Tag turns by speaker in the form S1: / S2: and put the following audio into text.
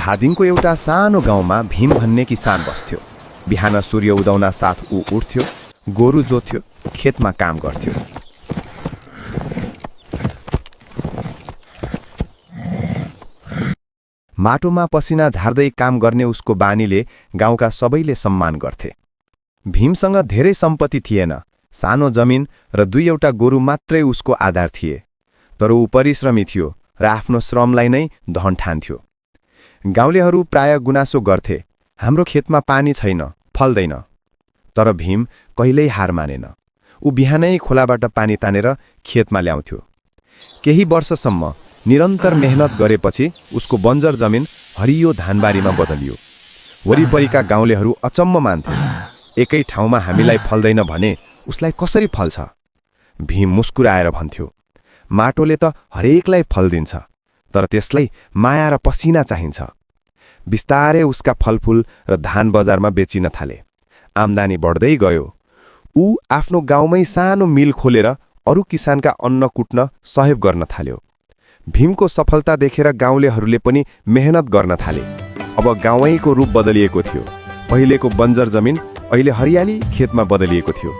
S1: धादिङको एउटा सानो गाउँमा भीम भन्ने किसान बस्थ्यो। बिहान सूर्य उदाउन साथ ऊ उठ्थ्यो, गोरु जोत्थ्यो, खेतमा काम गर्थ्यो। माटोमा पसिना झार्दै काम गर्ने उसको बानीले गाउँका सबैले सम्मान गर्थे। भीमसँग धेरै सम्पत्ति थिएन, सानो जमिन र 2 गोरु मात्रै उसको आधार थिए। तर ऊ परिश्रमी थियो र आफ्नो श्रमलाई नै धन ठान्थ्यो। गाउँलेहरू प्राय गुनासो गर्थे, हाम्रो खेतमा पानी छैन, फल्दैन। तर भीम कहिल्यै हार मानेन। ऊ बिहानै खोलाबाट पानी तानेर खेतमा ल्याउँथ्यो। केही वर्षसम्म निरन्तर मेहनत गरेपछि उसको बन्जर जमिन हरियो धानबारीमा बदलियो। वरिपरिका गाउँलेहरू अचम्म मान्थे, एकै ठाउँमा हामीलाई फल्दैन भने उसलाई कसरी फल्छ? भीम मुस्कुराएर भन्थ्यो, माटोले त हरेकलाई फल दिन्छ, तर त्यसलाई माया र पसिना चाहिन्छ। बिस्तारै उसका फलफूल र धान बजारमा बेचिन थाले। आम्दानी बढ्दै गयो। ऊ आफ्नो गाउँमै सानो मिल खोलेर अरू किसानका अन्न कुट्न सहयोग गर्न थाल्यो। भीमको सफलता देखेर गाउँलेहरूले पनि मेहनत गर्न थाले। अब गाउँैको रूप बदलिएको थियो। पहिलेको बन्जर जमिन अहिले हरियाली खेतमा बदलिएको थियो।